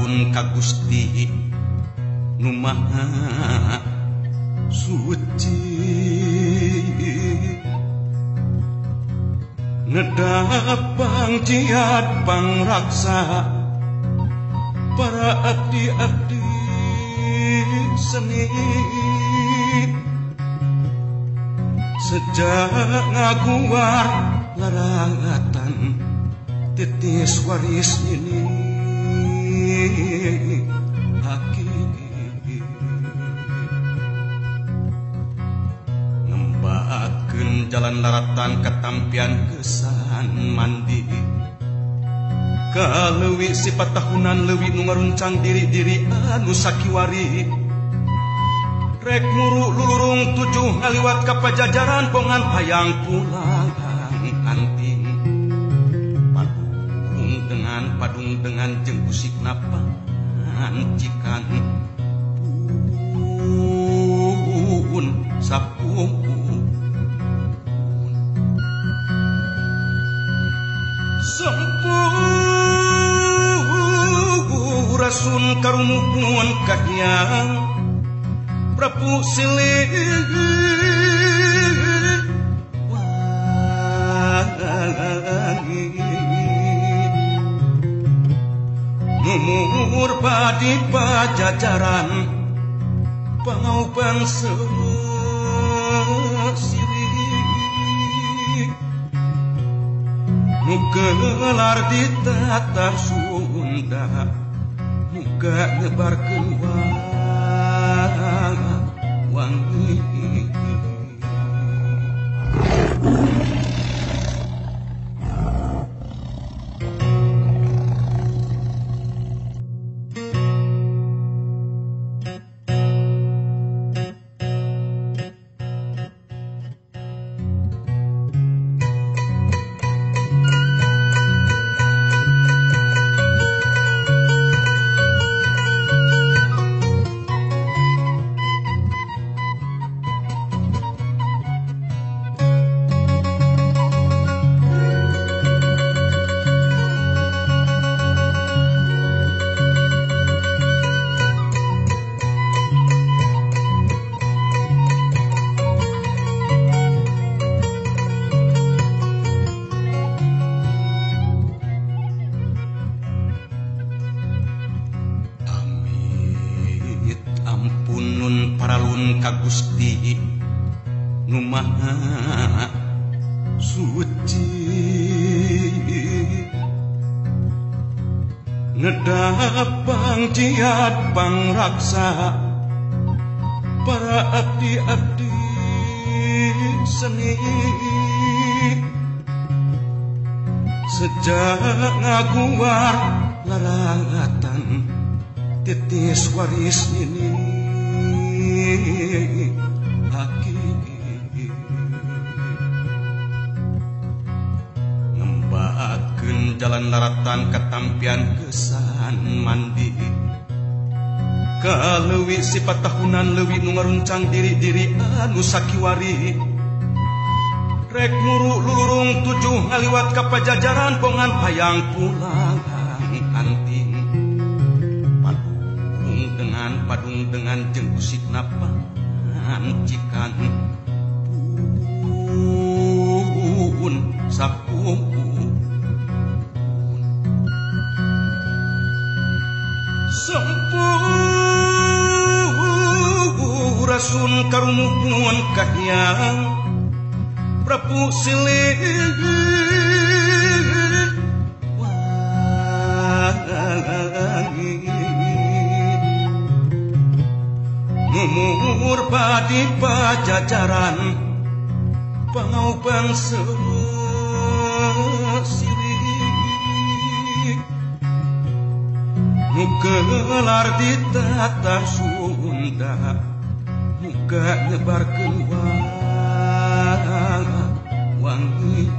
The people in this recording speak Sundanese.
paralun ka Gusti nu Maha Suci. Nedapang jihad pangraksa para abdi-abdi seni sejak ngaguar larangatan titis waris ini haki ngembakeun jalan laratan katampian kesan mandi kaleuwi sifat tahunan leuwi nu ngaruncang diri-diri anu sakiwari rek muru lulurung tujuh ngaliwat ka pajajaran bongan hayang pulang anting padung dengan jeung usikna pancikan pun sapuun Sampurasun karumuhun kahyang Prabu Silih Wangi Numur padi pajajaran pangaupang sesirik nu gelar di tatar Sunda muga nyebarkeun wangi. Paralun ka Gusti nu Maha Suci Nedapang jihad pangraksa para abdi-abdi seni sejak ngaguar larangatan titis waris ini haki ngembakeun jalan laratan katampian kesan mandi kaleuwi sifat tahunan leuwi nu ngaruncang diri-diri anu sakiwari rek muru lulurung tujuh ngaliwat ka pajajaran bongan hayang pulang anting padung dengan jeung usikna pancikan pun sapuun Sampurasun karumuhun kahyang Prabu Silih Wangi Numur padi pajajaran pangaupang sesirik nu gelar di tatar Sunda muga nyebarkeun wangi.